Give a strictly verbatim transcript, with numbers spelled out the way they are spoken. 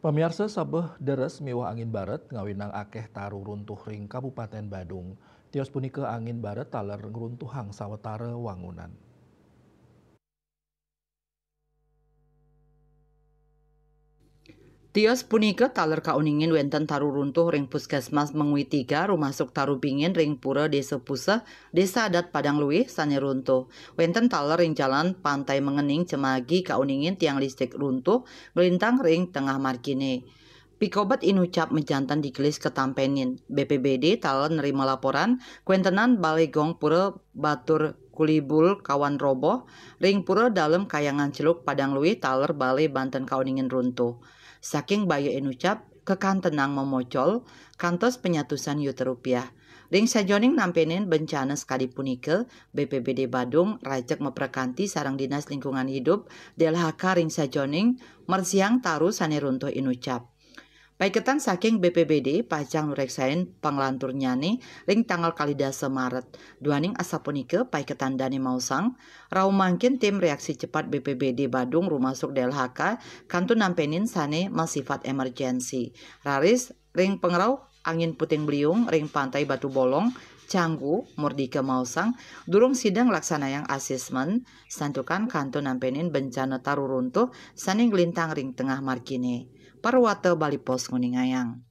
Pamiarsa, sabeh deres miwah angin baret ngawinang akeh taru runtuh ring Kabupaten Badung. Tios punika angin baret taler ngruntuhang sawatara wangunan. Tios punika taler kauningin wenten taru runtuh ring Puskesmas Mengwi tiga, rumasuk taru bingin ring Pura Desa Puseh, Desa Adat Padang Luih sane runtuh. Wenten taler ring Jalan Pantai Mengening Cemagi kauningin tiang listrik runtuh nglintang ring tengah margine. Pikobet inucap majanten digelis katampenin. B P B D taler nerima laporan kwentenan Balai Gong Pura Batur Kulibul kawan roboh ring Pura Dalem Kayangan Celuk Padang Luih taler bale banten kauningin runtuh. Saking baya inucap, kakantenang mamocol kantos penyatusan yuta rupiah. Ring sajoning nampenin bencana sakadi punika, B P B D Badung racek maprakanti sareng Dinas Lingkungan Hidup, D L H K, ring sajoning mersihang taru sane runtuh inucap. Paiketan saking B P B D pacang nureksain panglanturnyane ring tanggal kalih dasa Maret. Duaning asapunika, paiketan dane maosang, rauh mangkin tim reaksi cepat B P B D Badung rumasuk D L H K kantun nampenin sane masifat emergensi. Raris ring pangrauh angin puting beliung ring Pantai Batu Bolong, Canggu, Murdika maosang, durung sida nglaksanayang asesmen, santukan kantun nampenin bencana taru runtuh sane nglintang ring tengah margine. Parwata Bali Post nguningayang.